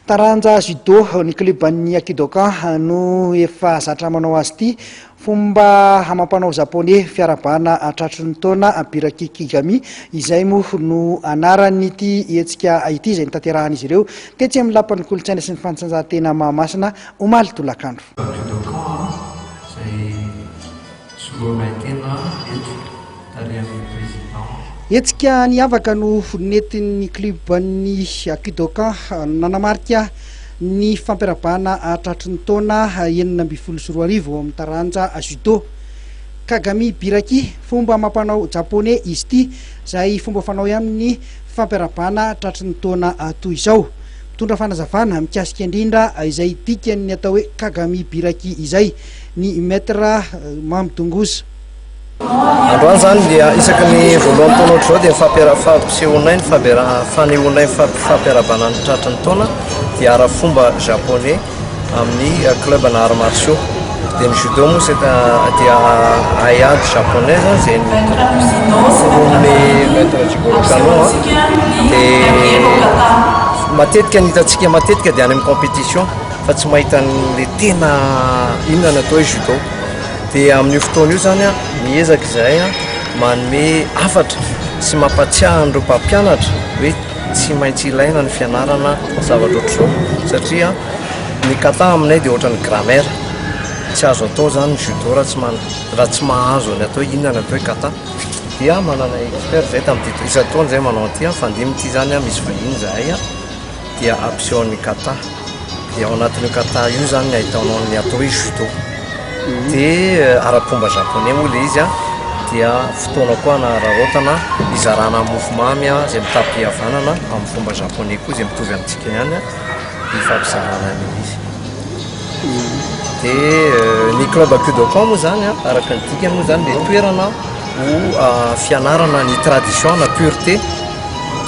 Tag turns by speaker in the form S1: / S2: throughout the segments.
S1: Taranja judo, ny klioban'ny Aikidokan no efa zatra manao azy ity. Fomba amam-panao japoney fiarahabana tratry ny taona Biraki Kigami izay moa no anaran'ity hetsika ity izay notanterahan'izy ireo tetsy amin'ny Lapan'ny Kolontsaina sy ny Fanatanjahantena Mahamasina omaly tolakandro.
S2: Aikidokan izay Soloanay tena eto tarihan'ny président.
S1: Hetsika niavaka no nentin'ny klioban'ny Aikidokan nanamarika ny fampiarabana tratry ny taona 2016 ao amin'ny taranja judo. Kagami Biraki, fomba amam-panao japoney izy ity, izay fomba fanao ihany ny fampiarabana tratry ny taona toy izao. Mitondra fanazavana mikasika indrindra izay dikan'ny atao hoe Kagami Biraki izay ny Maître Mamy Dongoza.
S3: Androany izany dia isaky ny voalohan'ny taona ohatr'izao dia ny fampisehoanay ny fanehoanay ny fampiarahabana ny tratry ny taona dia ara-fomba japonais amin'ny club na arts martiaux. Dia ny judo moa c'est un dia haiady japonaise izay noforonin'ny maître Jigoro Kano dia matetika ny hitantsika matetika dia any amin'ny compétition fa tsy mahita an'le tena inona ny atao hoe judo. Dia amin'io fotoana io izany miezaka izahay manome hafatra sy mampatsiahy an'ireo mpampianatra hoe tsy maintsy ilaina ny fianarana zavatra ohatr'izao satria ny kata aminay dia ohatran'ny grammaire, tsy azo atao izany ny judo raha tsy raha tsy mahazo ny atao hoe inona ny atao hoe kata. Dia manana expert izahay tamin'ity, isan-taona izahay manao an'ity, fandimy ity izany misy vahiny izahay. dia ampiseho ny kata dia ao anatin'io kata io zany ny ahitanao ny atao hoe judo dia ara-pomba japonais moa le izy a dia fotoana koa anararaotana izarana mofomamy a izay mitam-pihavanana amin'ny fomba japonais koa izay mitovy amintsika ihany a ifampizarana an'ilay izy dia ny club Kudokan moa zany a araka ny dikany moa zany le toerana ho fianarana ny tradition na pureté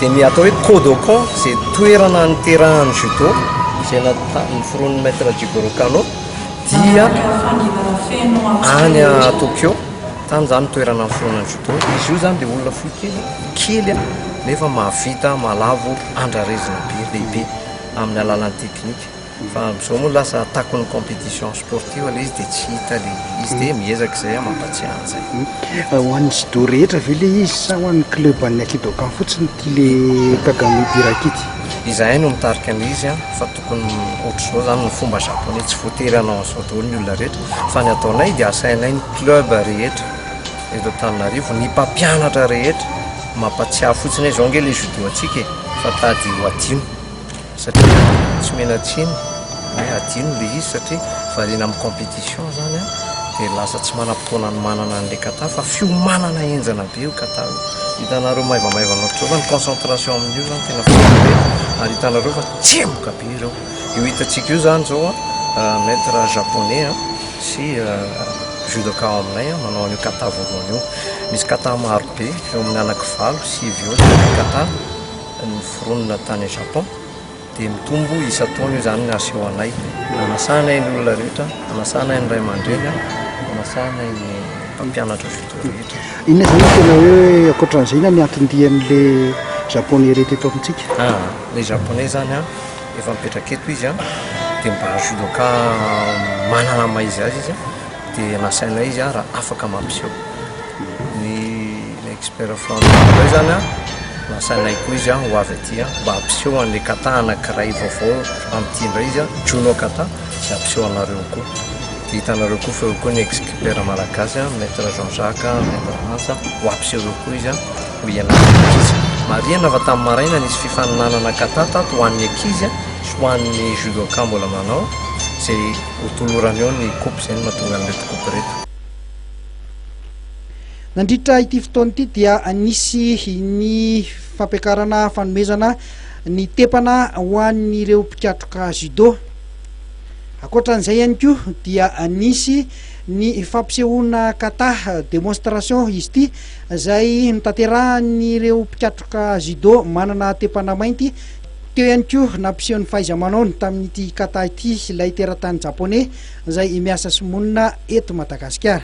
S3: Dia ny atao hoe Kodokan izay toerana niterahan'ny judo izay noforonin'ny Maître Jigoro Kano dia any Tokyo, tany izany ny toerana niforonan'ny judo. Izy io izany dia olona fohy kely, kely nefa mahavita mahalavo andrarezina be lehibe amin'ny alalan'ny teknika. Fa amin'izao moa lasa takon'ny compétition sportive ilay izy dia tsy hita ilay izy dia miezaka izay aho mampatsiahy an'izay.
S1: Ho an'ny judo rehetra ve ilay izy sa ho an'ny club an'ny Aikidokan fotsiny ity le Kagami Biraki ity?
S3: Izahay no mitarika an'ilay izy fa tokony ohatr'izao izany ny fomba japonais, tsy voatery hanao an'izao daholo ny olona rehetra fa ny ataonay dia asainay ny club rehetra eto Antananarivo, ny mpampianatra rehetra mampatsiahy fotsiny hoe izao ange ilay judo antsika e fa tady ho adino. Satria tsy omena tsiny hoe adino le izy satria variana amin'ny compétition zany an, dia lasa tsy manam-potoana hanomanana an'le kata fa fiomanana henjana be io kata io. Hitanareo maivamaivana ohatr'izao fa ny concentration amin'io zany tena fohy be ary hitanareo fa tsemboka be ireo. Io hitantsika io zany zao an, maître japonais an sy judoka ao aminay an manao an'io kata voalohany io. Misy kata maro be eo amin'ny anankivalo, sivy eo zany ny kata. Noforonina tany Japon dia mitombo isan-taona io izany ny aseho anay. Anasanay ny olona rehetra, anasanay ny ray aman-dreny, anasanay ny mpampianatra judo rehetra.
S1: Inona izany no tena hoe ankoatran'izay inona ny anton-dian'ilay japonais ireto eto amintsika?
S3: Ah, ilay japonais izany an, efa mipetraka eto izy an, dia mba judoka manana ny maha izy azy izy an, dia nasainay izy an raha afaka mampiseho. Ny expert franc-maçon indray izany an, nasainay koa izy ho avy aty mba hampiseho an'ilay kata anankiray vaovao amin'ity indray izy an, Juno kata, izay hampiseho anareo koa. Dia hitanareo koa fa eo koa ny expert malagasy an, Maître Jean Jacques, Maître Hans, ho hampiseho eo koa izy an, ho ianaran'ny ankizy. Marihana fa tamin'ny maraina nisy fifaninanana kata tato ho an'ny ankizy sy ho an'ny judoka mbola manao, izay hotolorana eo ny coupe, izay no mahatonga an'ireto coupe ireto.
S1: Nandritra ity fotoana ity dia nisy ny fampiakarana fanomezana ny tepana ho an'ireo mpikatroka judo. Ankoatran'izay ihany koa dia nisy ny fampisehoana kata, démonstration, izy ity izay notanterahan'ireo mpikatroka judo manana tepana mainty. Teo ihany koa nampiseho ny fahaiza-manaony tamin'ity kata ity ilay teratany japoney izay miasa sy monina eto Madagasikara.